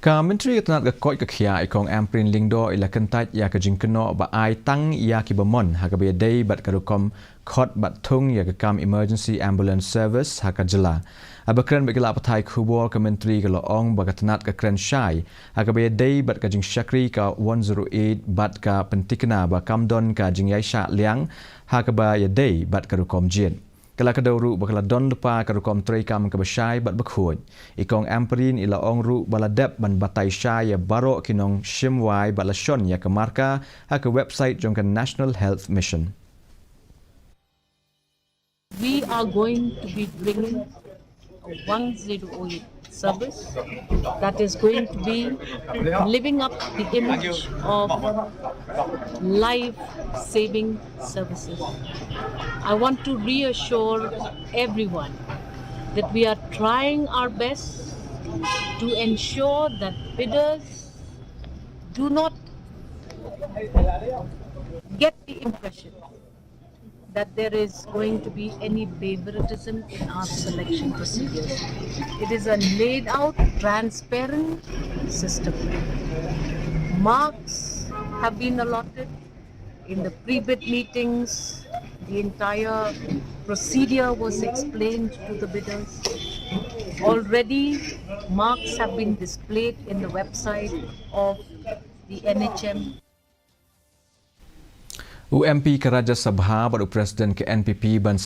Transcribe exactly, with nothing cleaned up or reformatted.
Ka Myntri ka tnat ka koit ka khiah i Kong Ampareen Lyngdoh i la kyntait ïa ka jingkynnoh ba ai tang ïa kiba mon ha kaba ïadei bad ka rukom khot bad thung ïa ka kam Emergency Ambulance Service ha ka jylla. Haba kren bad ki lad pathai khubor, ka Myntri ka la ong ba ka tnat ka kren shai ha kaba ïadei bad ka jingshakri ka one zero eight bad ka pyntikna ba kam don ka jingïaishah liang ha kaba ïadei bad ka rukom jied. Ka la kdew ruh ba ka la don lypa ka rukom treikam kaba shai bad bakhuid. I Kong Ampareen i la ong ruh ba la dep ban batai shai ïa baroh ki nongshim wai bad la shon ïa ka marka ha ka website jong ka National Health Mission. We are going to be bringing a one zero eight service that is going to be living up the image of life saving services. I want to reassure everyone that we are trying our best to ensure that bidders do not get the impression that there is going to be any favoritism in our selection procedures. It is a laid out, transparent system. Marks have been allotted in the pre bid meetings, the entire procedure was explained to the bidders. Already, marks have been displayed in the website of the N H M. U MP ka Rajya Sabha bad u President ka NPP Ban